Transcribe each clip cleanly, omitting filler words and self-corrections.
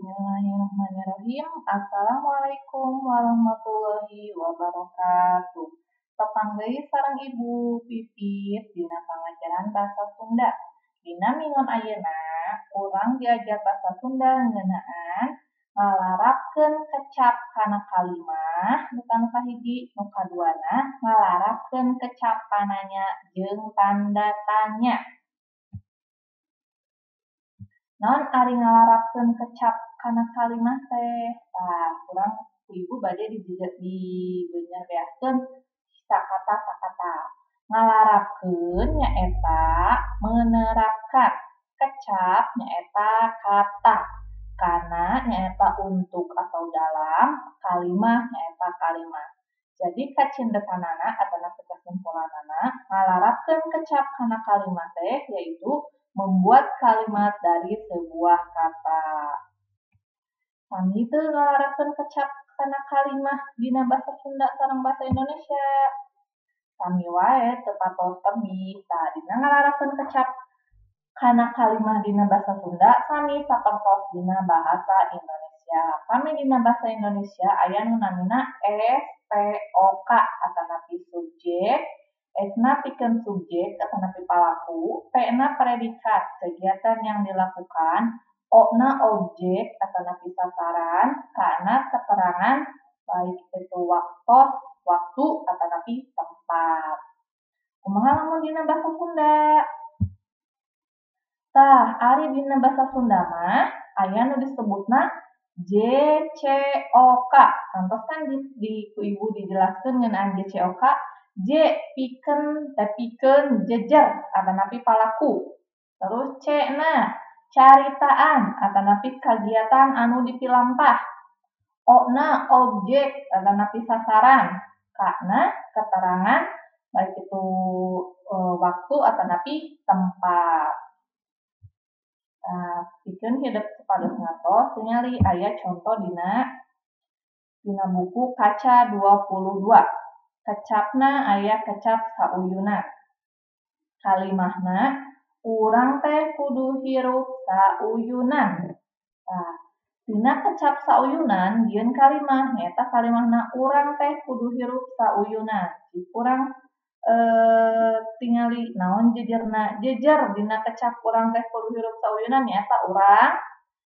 Bismillahirrahmanirrahim. Assalamualaikum warahmatullahi wabarakatuh. Tepang deui sareng Ibu Pipit dina pangajaran Basa Sunda. Dina minggon ayeuna urang diajar Basa Sunda ngeunaan ngalarapkeun kecap kana kalimah nu kahiji, nu kaduana ngalarapkeun kecap pananya jeung tanda tanya. Naon ari ngalarapkeun kecap kana kalimah teh? Tah, kurang ku ibu bade dibenerbeaskeun sakata-sakata. Ngalarapkeun nyaeta menerapkan, kecap nyaeta kata, kana nyaeta untuk atau dalam, kalimah nyaeta kalimat. Jadi kacindekanana atanapi kesimpulanana ngalarapkeun kecap kana kalimah teh yaitu membuat kalimat dari sebuah kata. Sami teu ngalarapkeun kecap kana kalimah dina basa Sunda sareng basa Indonesia. Sami wae teu patos tebih. Tah, dina ngalarapkeun kecap kana kalimah dina basa Sunda sami sapertos dina bahasa Indonesia. Pami dina bahasa Indonesia aya nu namina SPOK atanapi subjek, S-na pikeun subjek atanapi palaku, P-na predikat kegiatan yang dilakukan, O-na objek atanapi sasaran, K-na keterangan baik itu waktu atanapi tempat. Kumaha lamun dina basa Sunda? Tah, ari dina basa Sunda mah aya nu disebutna JCOK. Kantos kan di ku ibu dijelaskeun ngeunaan JCOK. J pikeun teh pikeun jejer atanapi palaku. Terus C na caritaan atanapi kagiatan anu dipilampah. O na objek atanapi sasaran. K na keterangan baik itu waktu atanapi tempat. Nah, pikeun hidep supados ngatos tingali aya conto dina buku kaca 22. Kecapna aya kecap sauyunan. Kalimahna urang teh kudu hirup sauyunan. Tah, dina kecap sauyunan jieun kalimah nyaeta kalimahna urang teh kudu hirup sauyunan. Urang tingali naon jejerna, jejer dina kecap urang teh kudu hirup sauyunan nyaeta urang,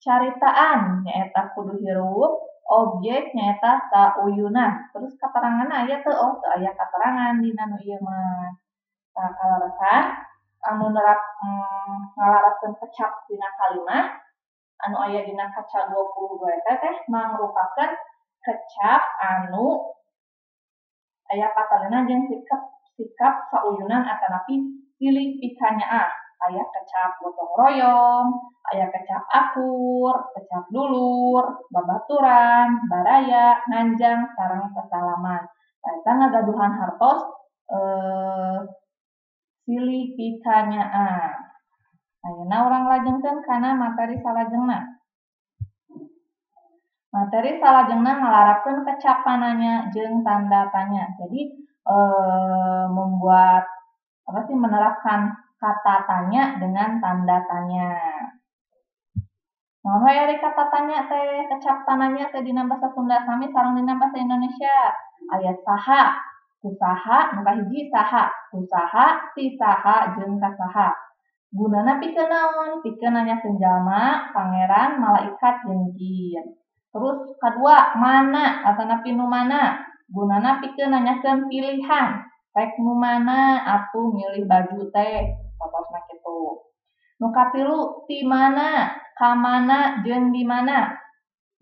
caritaan nyaeta kudu hirup, objek nyaeta sauyunan. Terus kateranganna aya teu? Oh, teu aya katerangan dina nu ieu mah. Tah, kaleresan anu nerap ngalarapkeun kecap dina kalimah anu aya dina kaca 22 eta teh mangrupakeun kecap anu aya patalina jeung sikap sauyunan atanapi silih pikanyaah. Aya kecap gotong royong, aya kecap akur, kecap dulur, babaturan, baraya, nganjang, sareng sasalaman. Tah, eta ngagaduhan hartos silih pikanyaah. Ayeuna urang lajengkeun kana materi salajengna. Materi salajengna ngalarapkeun kecap pananya jeung tanda tanya. Jadi membuat apa sih, menerapkan kata tanya dengan tanda tanya. Naon wae ari kata tanya teh, kecap pananya teh dina basa Sunda sami sareng dina basa Indonesia. Aya saha, kusaha, nu kahiji saha, kusaha, si saha jeung kasaha. Gunana pikeun naon? Pikeun nanyakeun jalma, pangeran, malaikat jeung jin. Terus kadua, mana atanapi nu mana? Gunana pikeun nanyakeun pilihan. Rek nu mana atuh milih baju teh, contohna kitu. Nu katilu, ti mana, ka mana jeung di mana?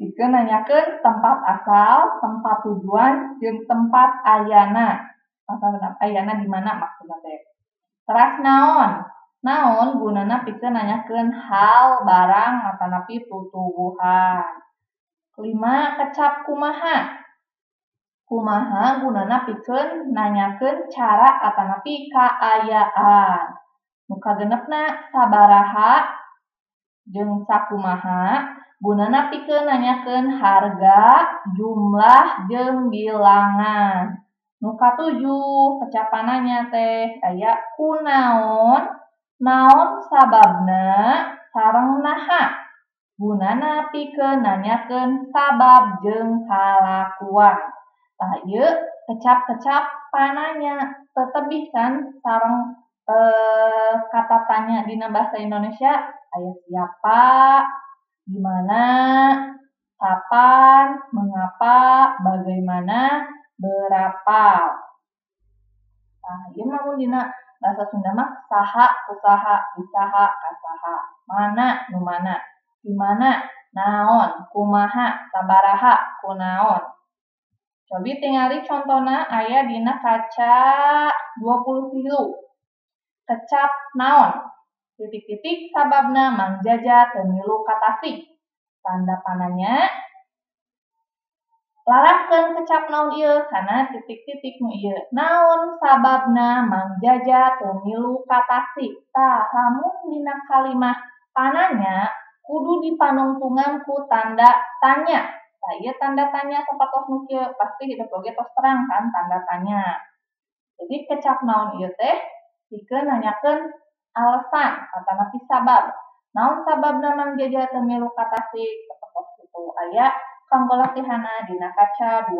Pikeun nanyakeun tempat asal, tempat tujuan, jeung tempat ayana. Ayana di mana maksudna teh. Teras naon? Naon gunana pikeun nanyakeun hal, barang, atanapi tutuwuhan. Kelima, kecap kumaha. Kumaha gunana pikeun nanyakeun cara atanapi kaayaan. Nu kagenepna sabaraha jeung sakumaha gunana pikeun nanyakeun harga, jumlah, jeung bilangan. Nu katujuh kecapananya teh aya kunaon, naon sababna, sareng naha. Gunana pikeun nanyakeun sabab jeung kalakuan. Tah ieu kecap-kecap pananya teu tebih kan sareng kata tanya dina bahasa Indonesia aya siapa, di mana, kapan, mengapa, bagaimana, berapa. Tah ieu mah mun dina bahasa Sunda mah saha, kusaha, di saha, kasaha, mana, nu mana, di mana, naon, kumaha, sabaraha, kunaon. Cobi tingali contona aya dina kaca 23. Kecap naon? Titik-titik sababna Mang Jaja teu milu ka Tasik. Tanda pananya larangkeun kecap naon ieu kana titik-titik nu ieu. Naon sababna Mang Jaja teu milu ka Tasik? Tah, lamun dina kalimah pananya kudu dipanungtungan ku tanda tanya. Tah ieu tanda tanya sapertos nu kieu pasti hidep oge tos terang kan tanda tanya. Jadi kecap naon ieu teh pikeun nanyakeun alasan atanapi sabab. Naon sababna Mang Jaja teu milu ka Tasik? Sapertos kitu aya kanggo latihanna dina kaca 23.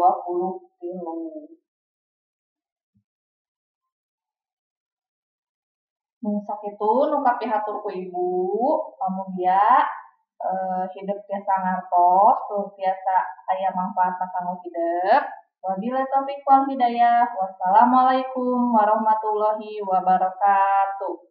Mung sakitu nu kapihatur ku ibu, pamugia hidep tiasa ngartos tur tiasa aya mangfaatna kanggo hidep. Wabillahi taufik wal hidayah. Wassalamualaikum warahmatullahi wabarakatuh.